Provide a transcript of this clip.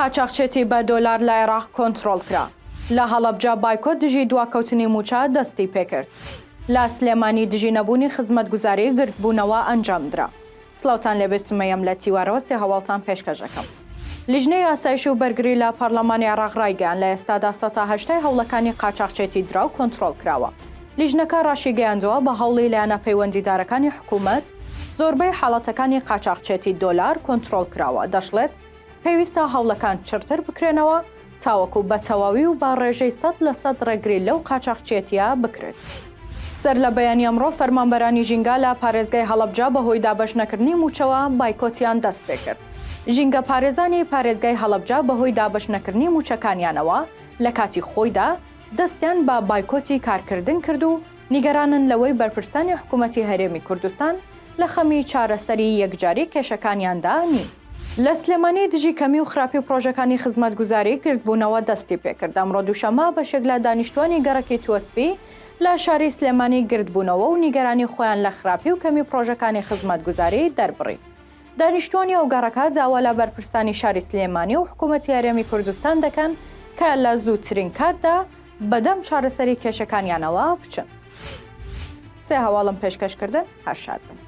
قاچاخچێتی بە دۆلار لە عێراق کۆنترۆڵکرا. لە هەڵەبجە بایکۆت دژی دواکەوتنی مووچە دەستیپێکرد. لە سلێمانی دژی نەبوونی خزمەتگوزاری گردبوونەوە ئەنجامدرا. سڵاوتان لێبێ سومەیەم لە تیوارەوە سێ هەواڵتان پێشکەش ئەکەم. لیژنەی ئاسایش و بەرگری لە پەڕلەمانی عێراق ڕایگەیاند لە ئێستادا سەتا هەشتای هەوڵەکانی قاچاخچێتی دراو کۆنترۆڵ کراوە. لیژنەکە ڕاشیگەیاندووە بە هەوڵی لایەنە پەیوەندیدارەکانی حکوومەت زۆربەی حاڵەتەکانی قاچاخچێتی دۆلار کۆنترۆڵ کراوە، دەشڵێت پێویستە هەوڵەکان چڕتر بکرێنەوە تاوەکو بە تەواوی و بە ڕێژەی 100% ڕێگری لەو قاچاخچیەتییە بکرێت. سەر لە بەیانی ئەمڕۆ فەرمانبەرانی ژینگە لە پارێزگای هەڵەبجە بەهۆی دابەشنەکردنی مووچەوە بایکۆتیان دەستپێکرد. ژینگەپارێزانی پارێزگای هەڵەبجە بەهۆی دابەشنەکردنی مووچەکانیانەوە لە کاتی خۆیدا دەستیان بە بایکۆتی کارکردن کرد و نیگەرانن لەوەی بەرپرسانی حکومەتی هەرێمی کوردستان لە خەمی چارەسەری یەکجاری کێشەکانیاندا نین. لە سلێمانی دژی کەمی و خراپی پڕۆژەکانی خزمەتگوزاری گردبوونەوە دەستیپێکرد. ئەمڕۆ دووشەممە بەشێک لە دانیشتوانی گەڕەکی تووەسپی لە شاری سلێمانی گردبوونەوە و نیگەرانی خۆیان لە خراپی و کەمی پڕۆژەکانی خزمەتگوزاری دەربڕی. دانیشتوانی ئەو گەڕەکە داوا لە بەرپرسانی شاری سلێمانی و حکومەتی هەرێمی کوردستان دەکەن کە لە زووترین کاتدا بەدەم چارەسەری کێشەکانیانەوە بچن. سێ هەواڵم پێشکەش کردن، هەر شاد بن.